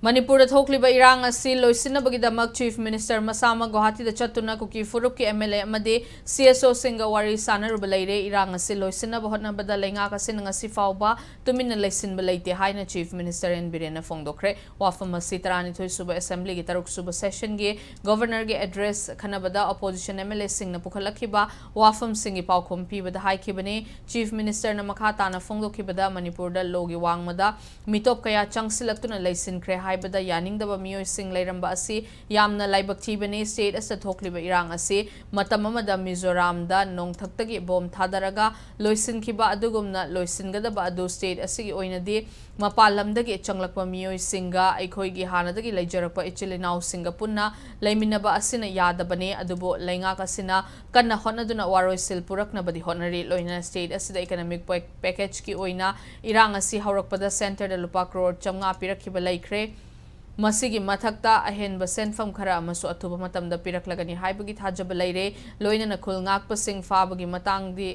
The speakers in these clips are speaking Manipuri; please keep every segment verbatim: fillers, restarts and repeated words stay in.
ꯃꯅꯤꯄꯨꯔꯗ ꯊꯣꯛꯂꯤꯕ ꯏꯔꯥꯡ ꯑꯁꯤ ꯂꯣꯏꯁꯤꯟꯅꯕꯒꯤꯗꯃꯛ Chief Minister ꯃꯁꯥꯃꯛ ꯒꯨꯋꯥꯍꯥꯇꯤꯗ ꯆꯠꯇꯨꯅ ꯀꯨꯀꯤ ꯐꯨꯔꯨꯞꯀꯤ M L A ꯑꯃꯗꯤ C S Oꯁꯤꯡꯒ ꯋꯥꯔꯤ ꯁꯥꯟꯅꯔꯨꯕ ꯂꯩꯔꯦ꯫ ꯏꯔꯥꯡ ꯑꯁꯤ ꯂꯣꯏꯁꯤꯟꯅꯕ ꯍꯣꯠꯅꯕꯗ ꯂꯩꯉꯥꯛ ꯑꯁꯤꯅ ꯉꯁꯤ ꯐꯥꯎꯕ ꯇꯨꯃꯤꯟꯅ ꯂꯩꯁꯤꯟꯕ ꯂꯩꯇꯦ ꯍꯥꯏꯅ Chief Minister N ꯕꯤꯔꯦꯟꯅ ꯐꯣꯡꯗꯣꯛꯈ꯭ꯔꯦ꯫ ꯋꯥꯐꯝ ꯑꯁꯤ ꯇꯔꯥꯅꯤꯊꯣꯏ ꯁꯨꯕ Assemblyꯒꯤ ꯇꯔꯨꯛ ꯁꯨꯕ Sessionꯒꯤ Governorꯒꯤ address ꯈꯟꯅꯕꯗ opposition M L Aꯁꯤꯡꯅ ꯄꯨꯈꯠꯂꯛꯈꯤꯕ ꯋꯥꯐꯝꯁꯤꯡꯒꯤ ꯄꯥꯎꯈꯨꯝ ꯄꯤꯕꯗ ꯍꯥꯏꯈꯤꯕꯅꯤ꯫ Chief Ministerꯅ ꯃꯈꯥ ꯇꯥꯅ ꯐꯣꯡꯗꯣꯛꯈꯤꯕꯗ ꯃꯅꯤꯄꯨꯔꯗ lawꯒꯤ ꯋꯥꯡꯃꯗ ꯃꯤꯇꯣꯞ ꯀꯌꯥ ꯆꯪꯁꯤꯜꯂꯛꯇꯨꯅ ꯂꯩꯁꯤꯟꯈ꯭ꯔꯦ ꯍꯥꯏꯕꯗ ꯌꯥꯅꯤꯡꯗꯕ ꯃꯤꯑꯣꯏꯁꯤꯡ ꯂꯩꯔꯝꯕ ꯑꯁꯤ ꯌꯥꯝꯅ ꯂꯥꯏꯕꯛ ꯊꯤꯕꯅꯤ꯫ State ꯑꯁꯤꯗ ꯊꯣꯛꯂꯤꯕ ꯏꯔꯥꯡ ꯑꯁꯤ ꯃꯇꯝ ꯑꯃꯗ ꯃꯤꯖꯣꯔꯥꯝꯗ ꯅꯣꯡꯊꯛꯇꯒꯤ bomb ꯊꯥꯗꯔꯒ ꯂꯣꯏꯁꯤꯟꯈꯤꯕ ꯑꯗꯨꯒꯨꯝꯅ ꯂꯣꯏꯁꯤꯟꯒꯗꯕ ꯑꯗꯨ state ꯑꯁꯤꯒꯤ ꯑꯣꯏꯅꯗꯤ ꯃꯄꯥꯟ ꯂꯝꯗꯒꯤ ꯆꯪꯂꯛꯄ ꯃꯤꯑꯣꯏꯁꯤꯡꯒ ꯑꯩꯈꯣꯏꯒꯤ ꯍꯥꯟꯅꯗꯒꯤ ꯂꯩꯖꯔꯛꯄ ꯏꯆꯤꯜ ꯏꯅꯥꯎꯁꯤꯡꯒ ꯄꯨꯟꯅ ꯂꯩꯃꯤꯟꯅꯕ ꯑꯁꯤꯅ ꯌꯥꯗꯕꯅꯤ꯫ ꯑꯗꯨꯕꯨ ꯂꯩꯉꯥꯛ ꯑꯁꯤꯅ ꯀꯟꯅ ꯍꯣꯠꯅꯗꯨꯅ ꯋꯥꯔꯣꯏꯁꯤꯜ ꯄꯨꯔꯛꯅꯕꯗꯤ ꯍꯣꯠꯅꯔꯤ꯫ ꯂꯣꯏꯅꯅ state ꯑꯁꯤꯗ economic pack-, packageꯀꯤ ꯑꯣꯏꯅ ꯏꯔꯥꯡ ꯑꯁꯤ ꯍꯧꯔꯛꯄꯗ centreꯗ ꯂꯨꯄꯥ ꯀ꯭ꯔꯣꯔ ꯆꯥꯝꯃꯉꯥ ꯄꯤꯔꯛꯈꯤꯕ ꯂꯩꯈ꯭ꯔꯦ꯫ ꯃꯁꯤꯒꯤ ꯃꯊꯛꯇ ꯑꯍꯦꯟꯕ ꯁꯦꯟꯐꯝ ꯈꯔ ꯑꯃꯁꯨ ꯑꯊꯨꯕ ꯃꯇꯝꯗ ꯄꯤꯔꯛꯂꯒꯅꯤ ꯍꯥꯏꯕꯒꯤ ꯊꯥꯖꯕ ꯂꯩꯔꯦ꯫ ꯂꯣꯏꯅꯅ ꯈꯨꯜ ꯉꯥꯛꯄꯁꯤꯡ ꯐꯥꯕꯒꯤ ꯃꯇꯥꯡꯗꯤ,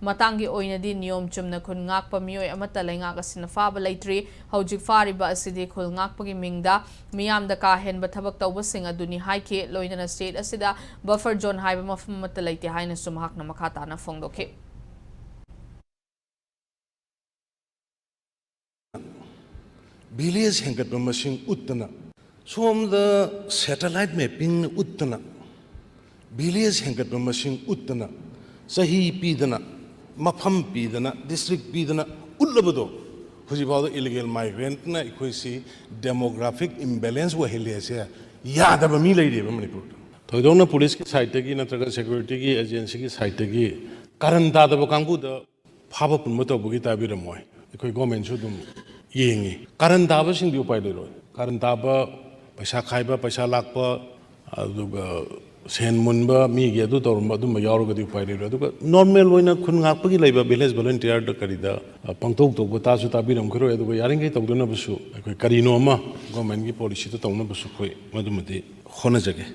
ꯃꯇꯥꯡꯒꯤ ꯑꯣꯏꯅꯗꯤ ꯅꯤꯌꯣꯝ ꯆꯨꯝꯅ ꯈꯨꯜ ꯉꯥꯛꯄ ꯃꯤꯑꯣꯏ ꯑꯃꯠꯇ ꯂꯩꯉꯥꯛ ꯑꯁꯤꯅ ꯐꯥꯕ ꯂꯩꯇ꯭ꯔꯤ꯫ ꯍꯧꯖꯤꯛ ꯐꯥꯔꯤꯕ ꯑꯁꯤꯗꯤ ꯈꯨꯜ ꯉꯥꯛꯄꯒꯤ ꯃꯤꯡꯗ ꯃꯤꯌꯥꯝꯗ ꯀꯥ ꯍꯦꯟꯕ ꯊꯕꯛ ꯇꯧꯕꯁꯤꯡ ꯑꯗꯨꯅꯤ ꯍꯥꯏꯈꯤ꯫ ꯂꯣꯏꯅꯅ state ꯑꯁꯤꯗ buffer zone ꯍꯥꯏꯕ ꯃꯐꯝ ꯑꯃꯠꯇ ꯂꯩꯇꯦ ꯍꯥꯏꯅꯁꯨ ꯃꯍꯥꯛꯅ ꯃꯈꯥ ꯇꯥꯅ ꯐꯣꯡꯗꯣꯛꯈꯤ꯫ Village ꯍꯦꯟꯒꯠꯄ ꯃꯁꯤꯡ ꯎꯠꯇꯅ, ꯁꯣꯝꯗ satellite mappingꯅ ꯎꯠꯇꯅ, village ꯍꯦꯟꯒꯠꯄ ꯃꯁꯤꯡ ꯎꯠꯇꯅ, ꯆꯍꯤ ꯄꯤꯗꯅ, ꯃꯐꯝ ꯄꯤꯗꯅ, district ꯄꯤꯗꯅ ꯎꯠꯂꯕꯗꯣ, ꯍꯧꯖꯤꯛꯐꯥꯎꯗ illegal migrantꯅ ꯑꯩꯈꯣꯏꯁꯤ demographic imbalance ꯑꯣꯏꯍꯜꯂꯦ ꯍꯥꯏꯁꯦ ꯌꯥꯗꯕ ꯃꯤ ꯂꯩꯔꯤꯑꯕ ꯃꯅꯤꯄꯨꯔꯗ꯫ ꯊꯣꯏꯗꯣꯛꯅ policeꯀꯤ sideꯇꯒꯤ ꯅꯠꯇ꯭ꯔꯒ securityꯒꯤ agencyꯒꯤ sideꯇꯒꯤ ꯀꯥꯔꯟ ꯇꯥꯗꯕ ꯀꯥꯡꯕꯨꯗ ꯐꯥꯕ ꯄꯨꯟꯕ ꯇꯧꯕꯒꯤ ꯇꯥꯕꯤꯔꯝꯃꯣꯏ꯫ ꯑꯩꯈꯣꯏ governmentꯁꯨ ꯑꯗꯨꯝ ꯌꯦꯡꯉꯤ꯫ ꯀꯥꯔꯟ ꯇꯥꯕꯁꯤꯡꯗꯤ ꯎꯄꯥꯏ ꯂꯩꯔꯣꯏ꯫ ꯀꯥꯔꯟ ꯇꯥꯕ, ꯄꯩꯁꯥ ꯈꯥꯏꯕ, ꯄꯩꯁꯥ ꯂꯥꯛꯄ, ꯑꯗꯨꯒ ꯁꯦꯟ ꯃꯨꯟꯕ, ꯃꯤꯒꯤ ꯑꯗꯨ ꯇꯧꯔꯝꯕ, ꯑꯗꯨꯝꯕ ꯌꯥꯎꯔꯒꯗꯤ ꯎꯄꯥꯏ ꯂꯩꯔꯣꯏ꯫ ꯑꯗꯨꯒ normal ꯑꯣꯏꯅ ꯈꯨꯟ ꯉꯥꯛꯄꯒꯤ ꯂꯩꯕ village volunteerꯗ ꯀꯔꯤꯗ, ꯑ, ꯄꯪꯇꯧ ꯇꯧꯕ ꯇꯥꯁꯨ ꯇꯥꯕꯤꯔꯝꯈꯤꯔꯣꯏ꯫ ꯑꯗꯨꯒ ꯌꯥꯔꯤꯈꯩ ꯇꯧꯗꯅꯕꯁꯨ ꯑꯩꯈꯣꯏ ꯀꯔꯤꯅꯣ ꯑꯃ governmentꯀꯤ policyꯗ ꯇꯧꯅꯕꯁꯨ ꯑꯩꯈꯣꯏ ꯃꯗꯨꯃꯗꯤ ꯍꯣꯠꯅꯖꯒꯦ꯫